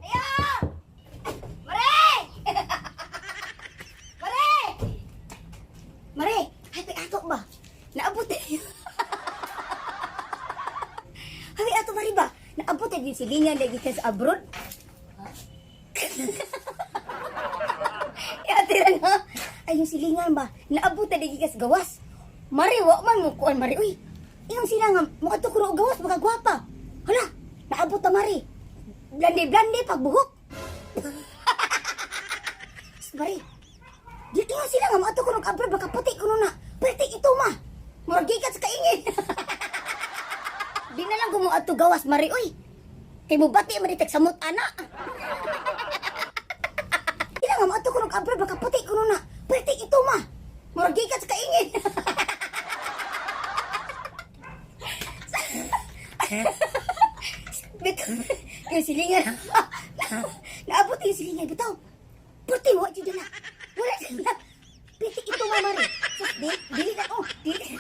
Ayo! Mare! Mare! Mare, happy ato ba? Naabot eh. Happy ato mare ba? Naabot eh yung silingan lagi ka sa abroad. Yate ra na. Ay, yung silingan ba? Naabot na lagi ka sa gawas. Mare, wa man mo kuan mare. Uy, iyong sila nga, mukha to kuro gawas, baka gwapa. Hala, naabot na mare. Blande-blande pagbuhok. Mare, di ingon sila nga moadto kuno abroad baka puti kuno na. Puti ito ma. Murag gikan sa kaingin. Di na lang gumuadto gawas mare oy. Kay mo bati man ditag samot ana. Di lang nga moadto kuno abroad baka puti kuno na. Puti ito ma. Murag gikan sa kaingin. Bitaw, yung silingan. Naabot yung silingan, bitaw. Puti, wa jud na. Wala jud na. Piti ito nga, mare. Sus, di, dili na, oh, dili.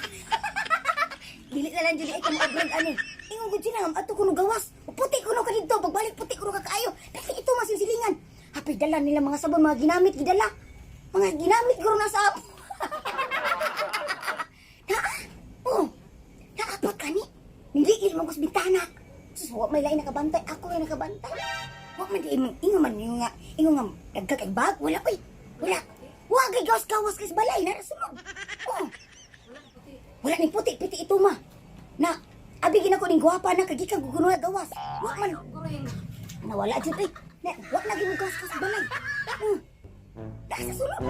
Dili na lang jud ay kamo abroad ani. Ingon gud sila, ato kuno gawas. Puti kuno ka didto, pagbalik puti kuno ka kaayo. Piti ito mas yung silingan. Happy dala nila mga sabon, mga ginamit gidala. Mga ginamit guro na sa amo. Naa? Oh. Naabot kani. Niliil mo kus bintana. Sus, wa may lain nakabantay. Ako ay nakabantay. Wa man di imong ingon man yung nga ingon nga dagkag kay bag wala oy. Wala. Wa kay gawas gawas kay sa balay na sulod. Oh. Wala ning puti piti ito ma. Na abi gina ko ning gwapa na kagikan guguno na gawas. Wa man nawala jud oy. Na wa na gyud gawas gawas sa balay. Da sa sulod.